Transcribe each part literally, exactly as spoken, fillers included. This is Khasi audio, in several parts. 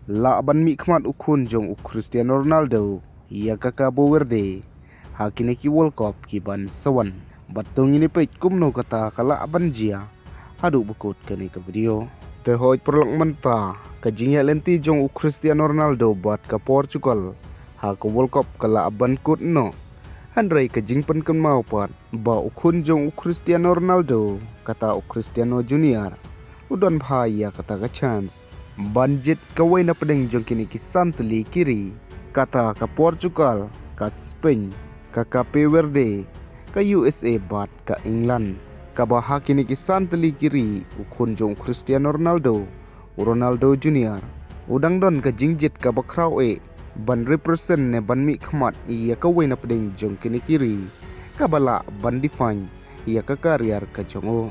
Lah ban mihkhmat u khun jong u Cristiano Ronaldo ïa ka Cabo Verde ha kine ki World Cup ki ban sa wan. Bad to ngin ïa peit kumno kata ka lah ban jia haduh ba kut kane ka video. Te hooid paralok, mynta ka jingïaid lynti jong u Cristiano Ronaldo bad ka Portugal ha ka World Cup ka lah ban kut noh. Hynrei ka jingpynkynmaw pat ba u khun jong u Cristiano Ronaldo, kata u Cristiano Junior, u don bha ïa kata ka chance ban jied kawei na pdeng jong kine ki san tylli ki ri, kata ka Portugal, ka Spain, ka Cape Verde, ka U S A bad ka England. Kaba ha kine ki san tylli ki ri u khun jong u Cristiano Ronaldo, u Ronaldo Junior, u dang don ka jingjied kaba khraw eh ban represent ne ban mihkhmat ïa kawei na pdeng jong kine ki ri, kaba lah ban define ïa ka career ka jong u.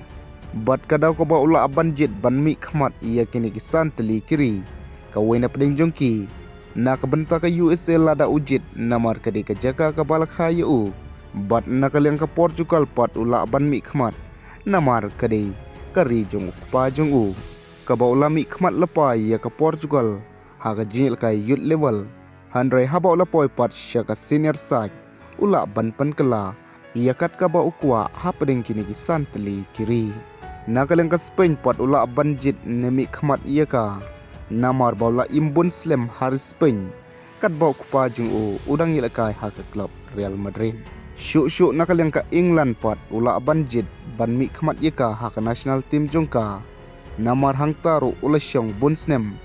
Bad ka daw kaba u lah ban jied ban mihkhmat ïa kine ki san tylli ki ri kawei na pdeng jong ki, na ka bynta ka U S A lada u jied, namar ka dei ka jaka kaba la kha ïa u. Bad na ka liang ka Portugal pat u lah ban mihkhmat namar ka dei ka ri jong u kpa jong u, kaba u la mihkhmat lypa ïa ka Portugal ha ka jingïalehkai youth level. Hynrei haba u la poi pat sha ka senior side, u lah ban pynkylla ïa kat kaba u kwah ha pdeng kine ki san tylli ki ri. Na ka liang ka Spain pat u lah ban jied ne mihkhmat ïa ka, namar ba u la im bun slem ha ri Spain, katba u kpa jong u u dang ïalehkai ha ka club Real Madrid. Shuh shuh na ka liang ka England pat u lah ban jied ban mihkhmat ïa ka ha ka national team jong ka, namar hangta ruh u la shong bun snem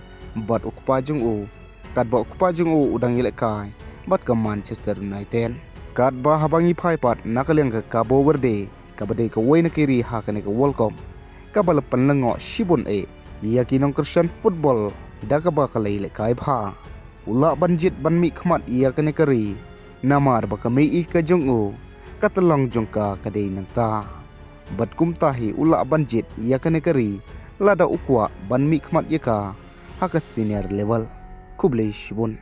bad u kpa jong u, katba u kpa jong u u dang ïalehkai bad ka Manchester United. Katba haba ngi phai pat na ka liang ka Cabo Verde, kaba dei kawei na ki ri ha kane ka World Cup kaba la pynlyngngoh shibun eh ïa ki nongkyrshan football da kaba ka la ïalehkai bha. U lah ban jied ban mihkhmat ïa kane ka ri namar ba ka mei-i ka jong u, ka tyllong jong ka ka dei nangta. Bad kumta hi u lah ban jied ïa kane ka ri lada u kwah ban mihkhmat ïa ka ha ka senior level. Khublei shibun.